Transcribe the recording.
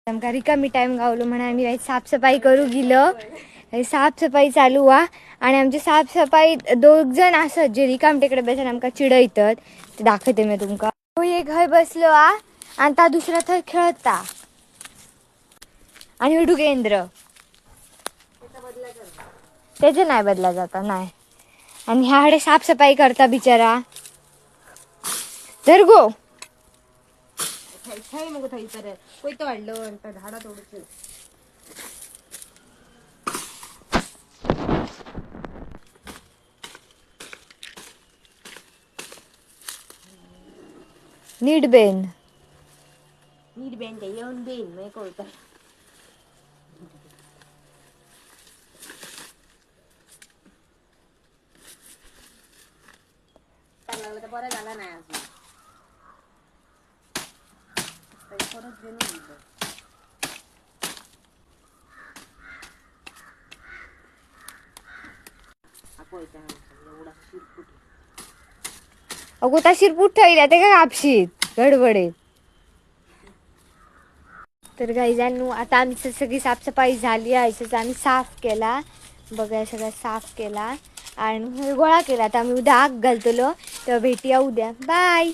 आमकां रिकामी टायम गावलो म्हणून आमी मागीर साफसफाई करू गेलो. साफसफाई चालू आ आणि आमची साफसफाई दोग जण आसत जे रिकाम टेकडे बसून आमकां चिडयतत, ते दाखयते मी तुमकां. हो एक हय बसलो आ आणि ता दुसरा थंय खेळता आणि हो डुगेंद्र त्याचे नाही बदला जाता नाही. आणि ह्याकडे साफसफाई करता बिचारा. धर गो. थंय मगो थंयसर कोयतो हाडलो आनी झाडां तोडूची. नीट बेन. नीट बेन ते येवन बेन मागीर कळटा. लागलं तर बरं झाला नाही अजून. तरी परत घेऊन येईल. एवढा शिरपूट. अगो ता शिरपूट ठेवल्या ते काय कापशीत गडबडीत. तर गाईजांनो आता आमचं सगळी साफसफाई झाली आहे. असंच आम्ही साफ केला बघा, सगळं साफ केला आणि गोळा केला. आता आम्ही उद्या आग घालतलो, तेव्हा भेटूया उद्या. बाय.